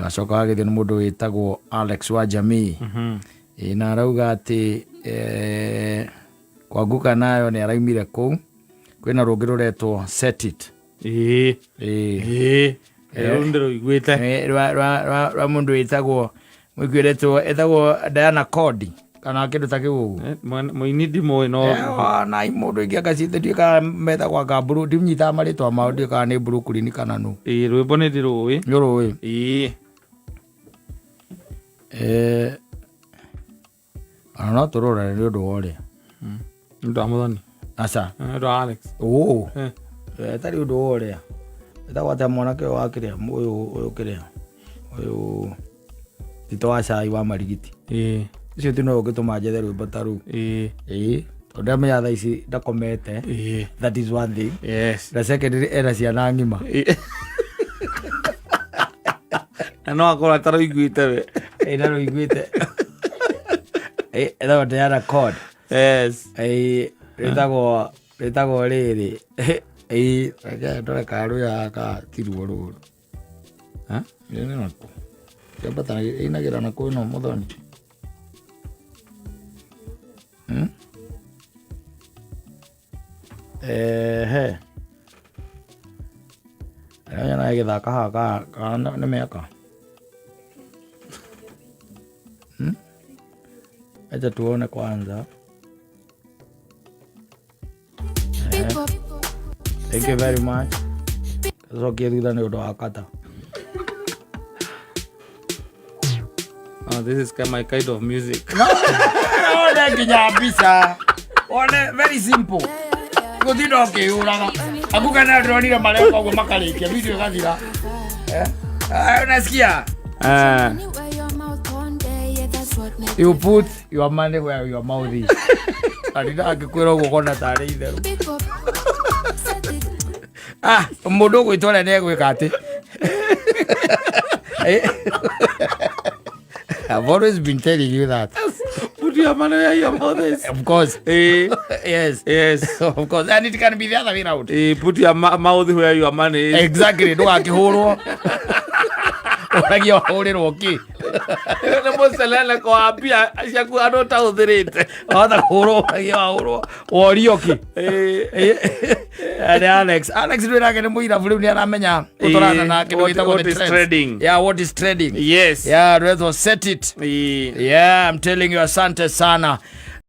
Wacoka wagĩthio nĩ mũndũ wĩtagwo Alex wa Jamii. Na arauga atĩ kwanguka nayo nĩ araumire kũu. Kwĩna rũngĩ rũretwo Set It. Ĩĩ. Rũu ndĩrũiguĩte. Rwa mũndũ wĩtagwo mũikuĩretwo etagwo Diana Cody kana kĩndũ ta kĩu ũguo. Mũini ndimũĩ no. Na mũndũ ingĩ angacite ndiũĩ kana metagwo anga Blue, ndinyitaga marĩtwa mao, ndiũĩ kana nĩ Brooklyn kana nũ. Ĩĩ, rwĩmbo nĩ ndĩrũĩ. Nĩ ũrũĩ? Ĩĩ. Ona no tũrũrane nĩ ũndũ wa ũrĩa. Nĩ ũndũ wa Mũthoni. Aca. Nĩ ũndũ wa Alex. Ũ. Tarĩ ũndũ wa ũrĩa. Etagwo atĩa mwanake ũyũ wa kĩrĩa, ũyũ ũyũ kĩrĩa. Ũyũ Tito wa cai wa marigiti. Ũcio ti no ũngĩtũma njethe rwĩmbo ta rũu. Ĩĩ. Tondũ ndamenya thaa ici ndakomete. That is one thing. Yes. Na second ena ciana ng'ima. Na no akorwo atarũiguĩte we. Ĩĩ ndarũiguĩte. Ĩĩ etagwo Diana Code. Yes. Ĩĩ rĩtagwo rĩtagwo rĩrĩ. Ĩĩ reke ndore kana rwĩ haha kana ti ruo rũrũ. Ha? Ĩĩ nĩ nakũ. Kĩambatanagia ĩinagĩra nakũ ĩno Mũthoni? Hmm? Ehe. Arĩa na gĩthaka haha kana nĩ mĩaka? Hmm? Acha tuone kwanza. Thank you very much. Cokie thutha nĩ ũndũ wa kata. Oh, this is my kind of music. One nginya mbica. One very simple. Gũtinda ũkĩyũraga. Akuga na ndĩronire mareka ũguo makarĩkia video ĩgathira. Eh? Ah, unasikia? Ah. You put your money where your mouth is. Arina angĩkwĩra ũguo kona tarĩ itherũ. Ah, mũndũ ũgwĩtwo ũrĩa nĩ egwĩka atĩ. I've always been telling you that. Put your money where your mouth is. Of course. Yes. Yes. Of course. And it can be the other way round. Put your mouth where your money is. Exactly. Ndũgakĩhũrwo. Ũragia wahũrĩrwo kĩ? Nĩ mũcelele wa mbia ciaku andũ ũtahũthĩrĩte. Wahota kũhũrwo ũragia wahũrwo. Worio kĩ? Nĩ Alex. Alex ndwĩ nake nĩ mũirabu rĩu nĩ aramenya gũtwarana na kĩndũ gĩtagwo what the is trends. trending. Yeah, what is trending. Yes. Yeah, rwetwo set it. Yeah, I'm telling you asante sana.